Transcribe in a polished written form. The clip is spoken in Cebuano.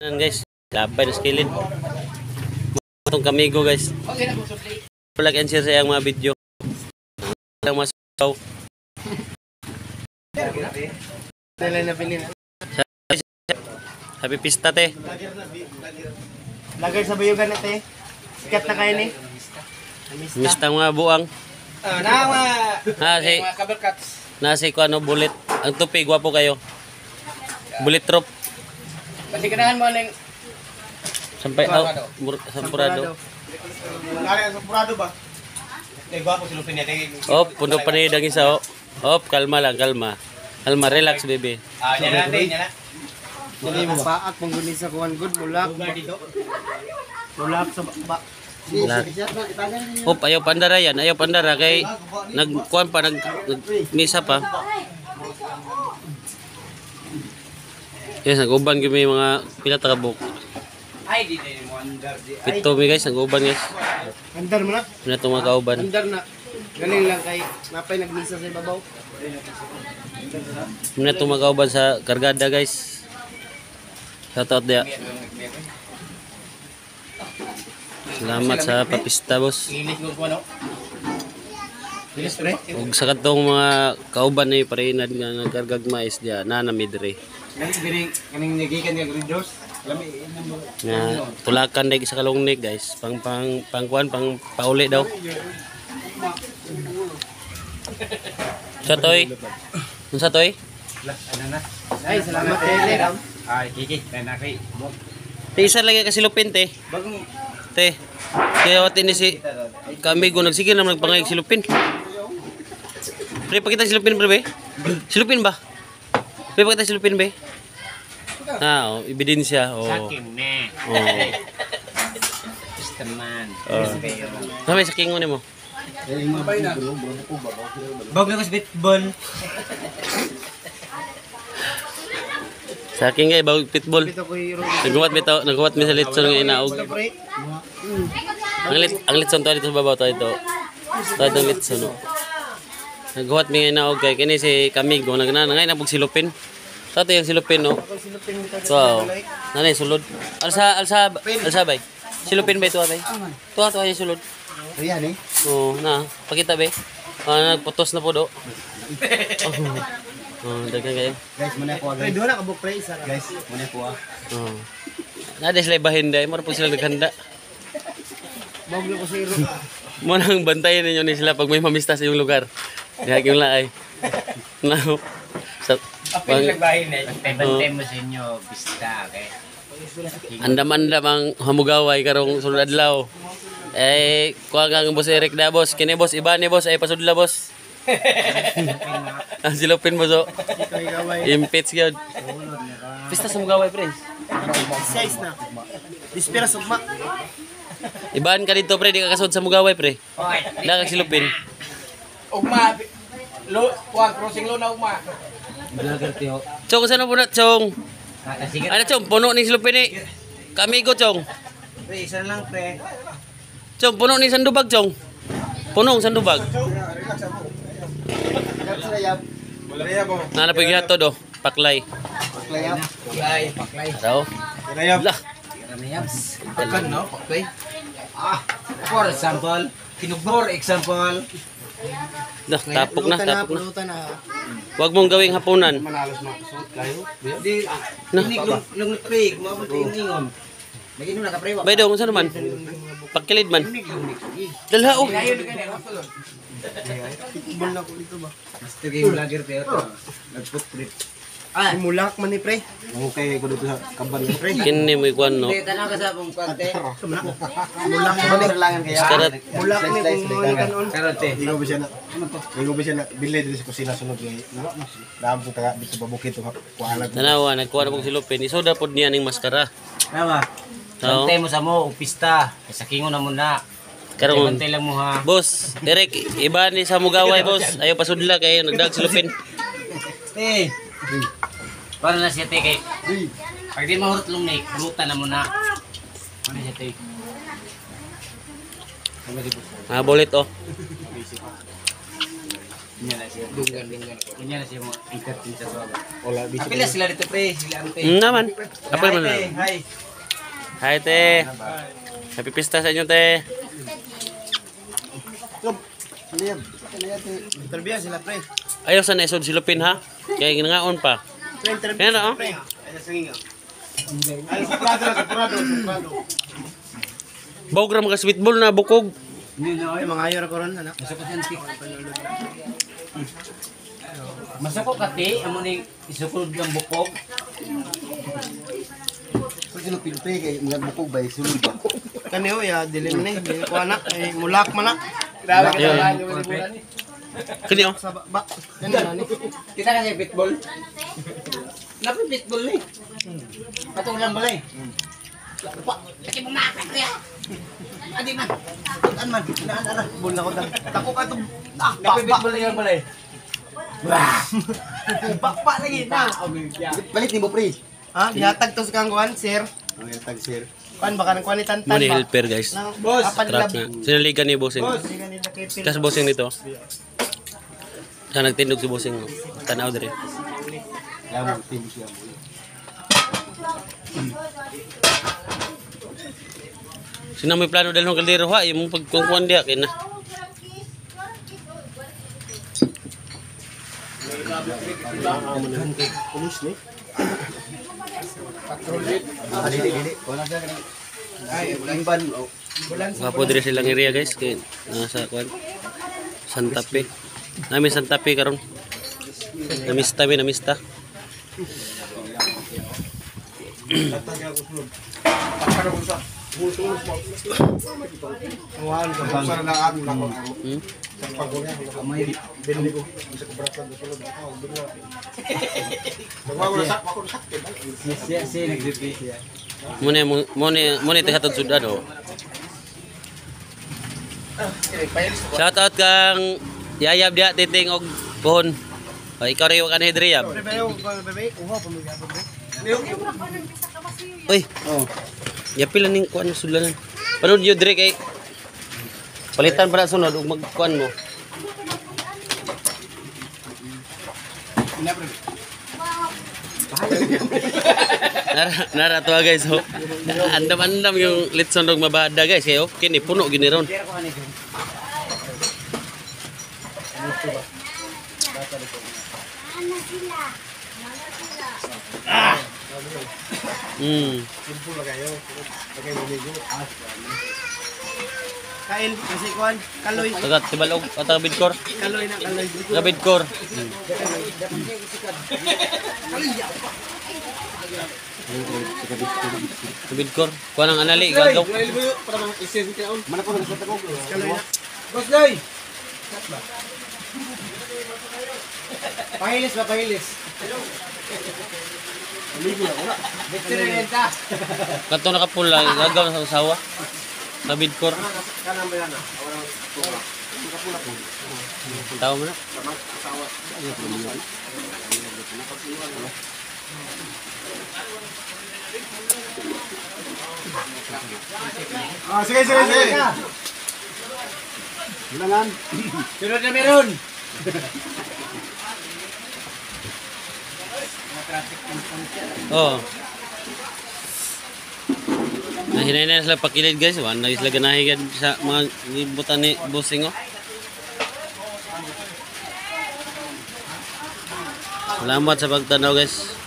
Yan guys, lapay na skilid. Itong kamigo guys. Like and share sa iyang mga video. Ang masaw. Happy pista te. Lagay sa bayugan na te. Sikat na kayo ni. Mista mga buang. Na mga Ha si kaberkats. Na si kuano bullet. Ang tupi gwapo kayo. Bullet drop. Kasi ganahan mo ning Sampay oh, sampurado. Sampurado ba? Kay gwapo si Lupin niya. Op, puno pa ni dang isa oh. Op, kalma lang, kalma. Kalma, relax baby. Ah, nya na te, nya na. Paak mong guni sa kuan good mulak. Mulak sa ba. Lahat. Op, ayaw pandara yan, ayaw pandara kay nagkuan pa nag misa pa. Yes, nag-uban kami mga pila ta ka buok. Ay di din mo andar di. 7 mi guys, nag-uban guys. Andar mo na. Pila tong mga kauban. Andar na. Galing lang kay napay nagmisa sa ibabaw. Pila tong mga kauban sa kargada guys. Shout out dia. Salamat sa papista boss. Ilis ko kuno. Ilis pre. Ug sa katong mga kauban ni parehinad nga nagkargag mais diya na nami diri. Kaning kaning nagikan nga green doors. Lami Nga tulakan dai sa kalungnig guys, pang pang pangkuan pang pauli daw. Sa toy? Unsa toy? Ay, salamat kay. Ay, kiki, na kay. Te isa lagi ka silupin te. Bagong Te. Kaya wati ni si kamigo nagsige na nagpangayag silupin. Pre, pakita silupin pre be. Silupin ba? Pre, pakita silupin be. Ah, oh, ebidensya. Oh. Sakin na. Oh. Teman. Oh. Namay sa kingon nimo. Bago ko sa pitbull. Sa akin kay bawag pitbull. Naghuwat bitaw, naghuwat mi sa litson nga inaog. Ang litson to dito sa babaw to ito. To itong litson. Oh. Naghuwat mi nga inaog kay kini si Kamigo nagnana ngay nabog silupin. To ito yung silupin no. To. Oh. Nanay sulod. Alsa alsa alsa bay. Silupin ba ito bay? To to ay sulod. Ayan eh. Oh, na pakita be. Ah, nagputos na po do. Oh, daghan kayo. Guys, muna ko agad. Pre, doon na kabuk pre isa. Guys, muna ko ah. Oh. Nada sila bahin dai, mura po sila naghanda. Bago ko sa iro. Mo nang bantayan ninyo ni sila pag may mamista sa iyong lugar. Diha yung laay. No. Sa pang, Nagbahin eh. Bantay mo sa inyo, bista, okay? Andam-andam ang hamugaway karong sulod adlaw. Eh, kuha kang boss Eric da boss. Kini boss iba ni boss ay pasudla boss. Ang silupin mo so. Impits gyud. Pista sa mugaway pre. Size na. Dispira sugma. Ibaan ka dito pre, di ka kasod sa mugaway pre. Da kag silupin. Ugma. Lo, kuan crossing lo na ugma. Chong, saan na po na, Chong? Ano, Chong? Puno ni silupin ni. Kamigo, Chong. Pre, isa lang pre. Chong, puno ni sandubag, Chong. Puno ang sandubag. Nana po yung gihato do. Paklay. Paklay. Paklay. Araw. Lah. Pakan no, paklay. Ah, for example, for example. Lah, tapok na, tapok na. Huwag mong gawing hapunan. Manalos mga kasuot kayo. Di, Na. lung pre, kumabot yung ingon. Nagino na ka pre. Bay dong, saan naman? Pagkilid man. Dalha oh. Pitbull na ko dito ba? Master game vlogger tayo to. Nagput-print. Ah, mulak man ni pre. Okay ko dito sa kaban ni pre. Kini mo ikuan no. Tanaw ka sa akong kwante. Mulak man ni langan kaya. Karat. Mulak ni kung mga kanon. Karote. Ingo ba siya na? Ingo ba siya na? Bilay dito sa kusina sunod kay. Naam ko taga dito ba bukid to kuala. Tanawa, nagkuha na pong silupin. Isoda pod niya ning maskara. Tama. Oo. Bantay mo sa mo, upista. Sa kingo na muna. Karon. Bantay lang mo ha. Boss, Derek, iba ni sa mugaway, boss. Ayaw pasudla kayo, nagdag silupin. Te. Para na siya te kay. Pag di mahurot long nik, buta na muna. Ano siya te? Ah, bulit oh. Unya na siya. Dunggan. Unya na siya mo entertain sa suwaba. Apila sila dito pre, sila ante. Naman. Apil man na. Hi. Hi te. Happy pista sa inyo te. Interview sila pre. Ayaw sa naisod silupin ha. Kaya ginangaon pa. Pre, interview Yan oh. pre. Ay, suprado na, suprado, suprado. Bawg ra mga sweet ball na bukog. Ay, mga ayaw ra ko ron, anak. Masukot yan ti. Masukot ka ti, amo ni isukod ng bukog. Silupin pre kay mga bukog ba sulod ba. Kani ho, ya, dilim ni, dili ko anak, eh, mulak man na. Grabe ka Kini oh. Sa ba, kani na ni. Kita kasi pitbull. Napi pitbull ni. Patong lang balay. Pa, laki mo maakak kaya. Adi man. An man, naan ara, bul na ko dang. Dako ka to. Ah, Napi ba, pitbull lang balay. ba, ba lagi na. Palit nimo pre. Ha, gihatag to sa kangguan, sir. Ang tag sir. Kuan baka nang kuan ni tantan Mo ni ba. helper guys. Boss, Trap na. Sinaligan ni bossing. Kas bossing nito. Sa nagtindog si bossing. Tanaw dire. Lamang team siya mo. Sino may plano dalhon kaldero ha? Imong pagkungkuan diha kay na. Ah, dili dili. Wala siya kanang. Ay, limban. Oh. Gwapo dire silang area guys kay nasa kuan. Santa Fe. Nami Santa Fe karon. Namista mi namista. Hmm? Siya siya nagripi siya. Muna muna muna tihatod sudan oh. Shout out kang Yayab diha titing og puhon. O, ikaw rin yung kanhi diri yab. Uy. Oh. Yapil ning kuan sudlanan. Panood yo diri kay palitan para sunod ug magkuan mo. Nara nara to guys oh. Andam-andam yung litson og mabada guys kayo. Kini puno gini ron. Kail, kasi kuan, kaloy, Tagat tibalog at bidkor. kaloy na kaloy. Gabidkor. Gabidkor. Kuha ng anali gagaw. Kaloy na. Boss Loy. Pahilis ba pahilis? Victory renta. Kato nakapula gagaw sa usawa. Gabidkor. Tawa mo na. Ah, sige, sige, sige. Sunod na meron. Oo. Nahinay na sila pakilid guys. Wala na sila ganahigan sa mga gibutan ni Bossing oh. Salamat sa pagtanaw guys.